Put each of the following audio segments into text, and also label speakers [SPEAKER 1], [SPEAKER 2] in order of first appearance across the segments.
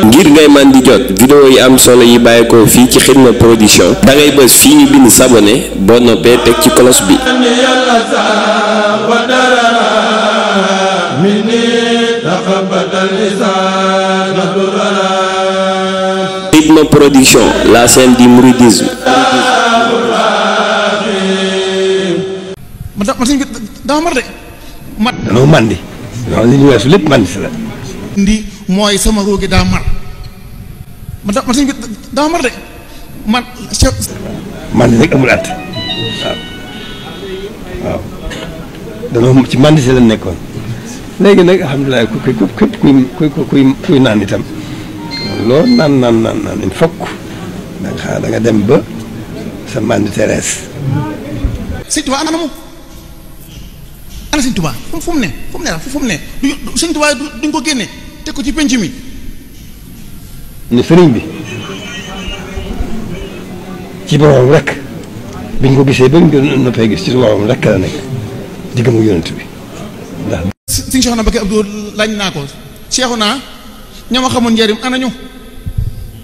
[SPEAKER 1] ngir ngay man di jot vidéo yi am solo yi bàyyeekoo fii ci Xidma Production da ngay bës fii ñu bind s'abonné boo noppee teg ci cloche bi. Xidma Production, la chaîne du mouridisme.
[SPEAKER 2] dama mar de mat
[SPEAKER 3] danoo mandi li ñu weesu lépp mandi si la
[SPEAKER 2] ndi mooy sama roogi daa mar dama mar de man
[SPEAKER 3] mandi rek amul at waaw danoo ci mandi si la nekkoon léegi nag alhamdulilah kuy naan itam loo naan il faut da nga dem ba sa mandi terees.
[SPEAKER 2] Sëñ Tuubaa ana mu ana Sëñ Tuubaa fu mu ne Sëñ Tuubaa duñ ko génne teg ko ci penc mi.
[SPEAKER 3] ne sëriñ bi ci borom rek biñ ko gisee ba ñu ko noppee gis ci borom rek la nekk digg mu yonent bi ndax.
[SPEAKER 2] Sëñ Cheikhouna Mbacké Abdou laaj naa ko Cheikhouna ña ma xamoon njëriñ ana ñu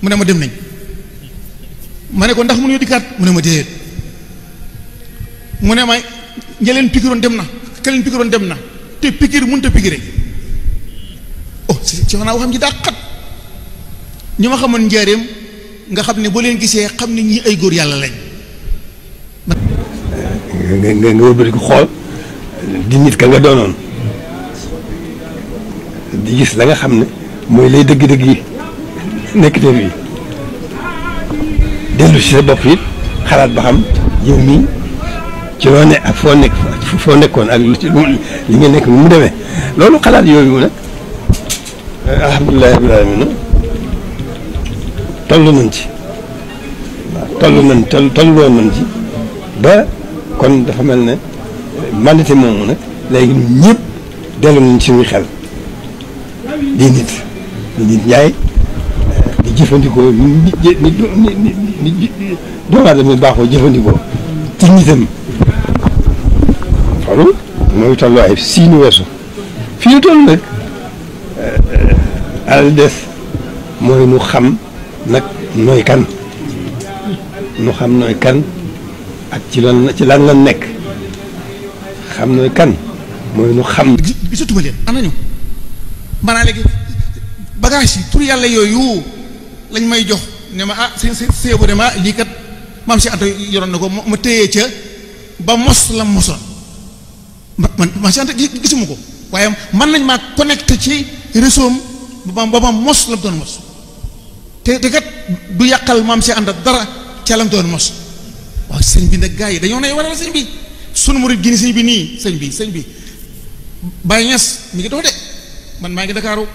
[SPEAKER 2] mu ne ma dem nañ ma ne ko ndax mënuñu dikkaat mu ne ma déedéet mu ne ma ñeleen pikiroon dem na keleen pikiroon dem na te pikir mënut a pikire oh Cheikhouna waxam ji daa xat ñi ma xamoon njëriñ nga xam ne boo leen gisee xam ne ñii ay góor yàlla lañ.
[SPEAKER 3] nga wëlbati ko xool di nit ka nga doonoon di gis la nga xam ne mooy lay dëgg-dëgg yi nekk te fii dellu si sa bopp it xalaat ba xam yow mii ci loo ne ak foo nekkoon ak li nga nekk mu demee loolu xalaat yooyu nag alhamdulilah rabbil alamin toll nañ ci waaw tolloo nañ ci ba kon dafa mel ne mandité moomu nag léegi ñun ñëpp dellu nañ ci suñuy xel di nit njaay di jëfandikoo ni doomu aadama baaxoo jëfandikoo ci nitam loolu mooy tolluwaay sii nu weesu fii nu toll nag alal des mooy nu xam nag nooy kan ak ci lan la nekk xam nooy kan mooy nu xam.
[SPEAKER 2] gisatuma leen am nañu maanaam léegi bagage yi tur yàlla yooyu lañ may jox ne ma sëñ bu ne ma lii kat maam si Anta yoroon na ko ma téye ca ba mos la mosoon ma si Anta gisuma ko waaye mën nañ maa connecté ci réseau ba ma mos la mu doon mos te kat du yàqal maam si Anta dara ca la mu doon mos waaw sëñ bi nag gars yi dañoo nay waral sëñ bi sunu murid gi ni sëñ bi nii sëñ bi Baye Niass mi ngi dox de man maa ngi Dakaaru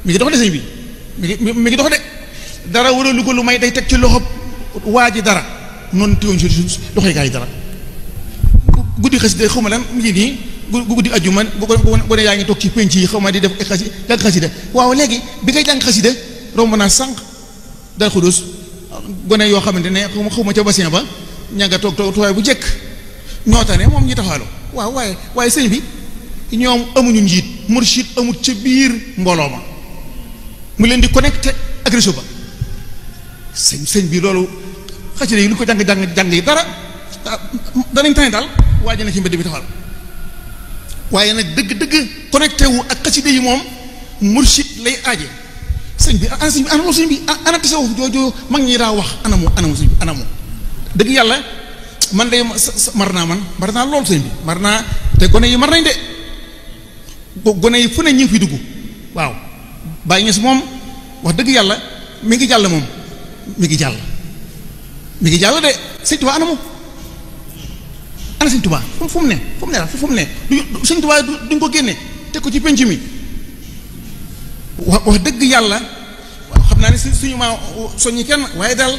[SPEAKER 2] mi ngi dox de sëñ bi mi ngi dox de dara waralu ko lu may day teg ci loxo waa ji dara noonu téwoñ si loxoy gaa yi dara guddi xasida xaw ma lan mu ngi nii guddi ajjuma gone yaa ngi toog ci penc yi xaw ma di def jàng xasida waaw léegi bi ngay jàng xasida romb naa sànq dal xudus gone yoo xamante ne xaw ma ca bassin ba ña nga toog toogaay bu jekk ñoo tane moom ñi taxaalu waaw waaye sëñ bi ñoom amuñu njiit mursid amul ca biir mbooloo ma mu leen di connecté ak réseau ba sëñ bi loolu xasida yi lu ko jàng yi dara danañ tane daal waaje na ci mbedd bi taxal waaye nag dëgg connecté wu ak xasida yi moom mursid lay aaje sëñ bi ana sëñ bi ana tasawuf jooju mag ñi daa wax anamu sëñ bi anamu dëgg yàlla man de mar naa loolu sëñ bi mar naa te gone yi mar nañ de gone yi fu ne ñu ngi fi dugg waaw Baye Niass moom wax dëgg yàlla mi ngi jàll moom mi ngi jàll de Sëñ Tuubaa ana Sëñ Tuubaa fu mu ne Sëñ Tuubaa duñ ko génne teg ko ci penc mi wax dëgg yàlla waaw xam naa ne suñu maa soññi kenn waaye daal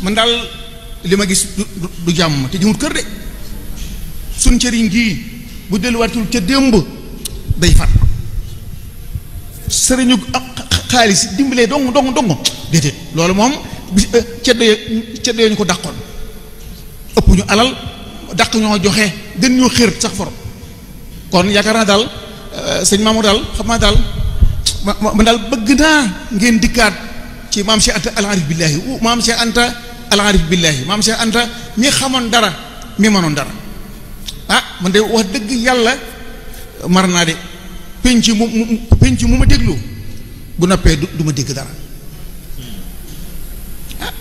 [SPEAKER 2] man daal li ma gis du jàmm te jëmut kër de suñ cëriñ gii bu delluwaatul ca démb day fat sëriñu xaalis dimbalee dong déedéet loolu moom ceddo ñu ko dàqoon ëpp ñu alal dàq ñoo joxe gën ñoo xër sax for kon yaakaar naa daal sëñ Mamour daal xam naa daal man daal bëgg naa ngeen dikkaat ci maam Cheikh Anta al-Arif billahi maam Cheikh Anta al-Arif billahi maam Cheikh Anta mi xamoon dara mi mënoon dara man de wax dëgg yàlla mar naa de penc mu ma déglu bu noppee du ma dégg dara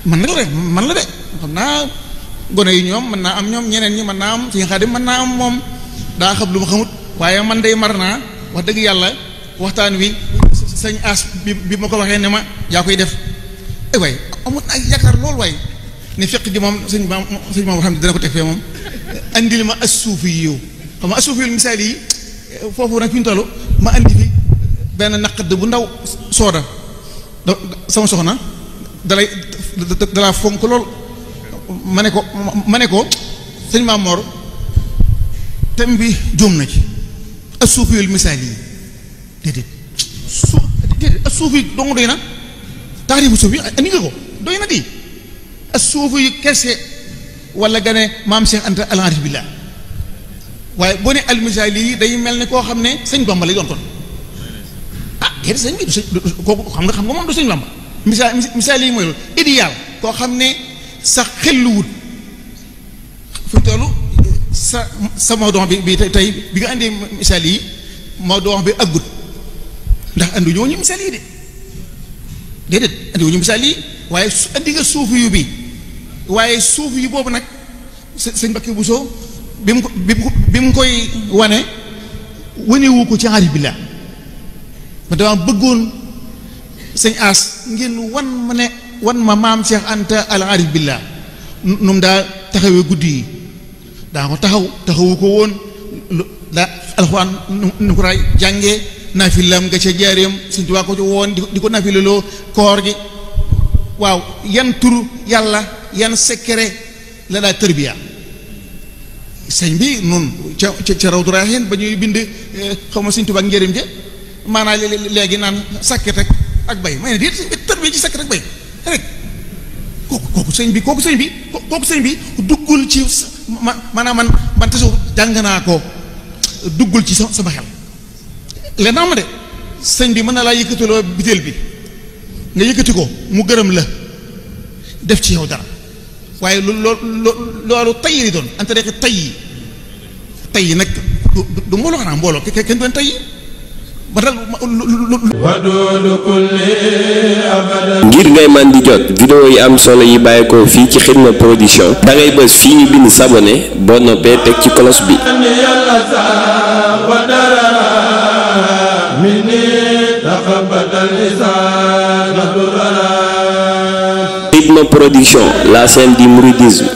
[SPEAKER 2] man nag la de man la de xam naa gone yi ñoom mën naa am ñoom ñeneen ñi mën naa am suñu Xaadim mën naa am moom daa xam lu ma xamut waaye man day mar naa wax dëgg yàlla waxtaan wi sañ as bi ma ko waxee ne ma yaa koy def waay amut naa yaakaar loolu waay ne fekk ji moom sëñ maam xam ne dana ko teg fee moom andil ma as-suufi yi yow xam nga as-suufi misaal yi foofu nag fi ñu toll ma andi fi benn naqad bu ndaw sooda sama soxna dalaa fonk lool ma ne ko sëñ Maam Mor thème bi juum na ci as-suufi misaal yi déedéet as-suufi dong doy na taarifu suufi andi nga ko doy na di as-suufi kese wala nga ne maam Cheikh Anta al-Arif billah waaye boo ne al-misaali yi day mel ne koo xam ne sëñ Bamba lay doon kon déedéet sëñ bi kooku xam nga moom du sëñ Bamba misaali yi mooy loolu idéal koo xam ne sax xelluwut fu toll sa mawduu bi tey bi nga andee misaali yi mawduu bi aggut ndax andi ñoo ñu misaali yi de déedéet andi ñoo ñu misaali yi waaye andi nga suufi yu bi waaye suufi yu boobu nag sëñ Mbakke Buso bi mu koy wane wanewu ko ci Arif billah ma dama bëggoon sëñ As ngeen wan ma maam Cheikh Anta al Arif billah nu mu daa taxawee guddi yi daa ko taxawu ko woon daa alxuraan nu ko raay jàngee naafilam nga ca jaareem sëñ Tuubaa ko ci woon di ko naafilaloo koor gi waaw yan tur yàlla yan secret la daa tërbiya sëñ bi noonu ca Rawdu Rayaahiin ba ñuy bind xaw ma sëñ Tuubaa ak njëriñ ja maanaam léegi naan sàkket ak bay may ne déet sëñ bi tërbiya ci sàkket ak bay rek kooku sëñ bi duggul ci maanaam man tasu jàng naa ko duggul ci sama xel leen naa ma de sëñ bi mën na laa yëkkatiloo biteel bi nga yëkkati ko mu gërëm la def ci yow dara waaye loolu tay li doon ante rek tay nag du mbooloo xanaa mbooloo kenn doon tay
[SPEAKER 1] ngir ngay man di jot vidéo yi am solo yi bàyyeekoo fii ci Xidma Production da ngay bës fii ñu bind s'abonné boo noppee teg ci cloche bi Xidma Production, la scène du mouridisme.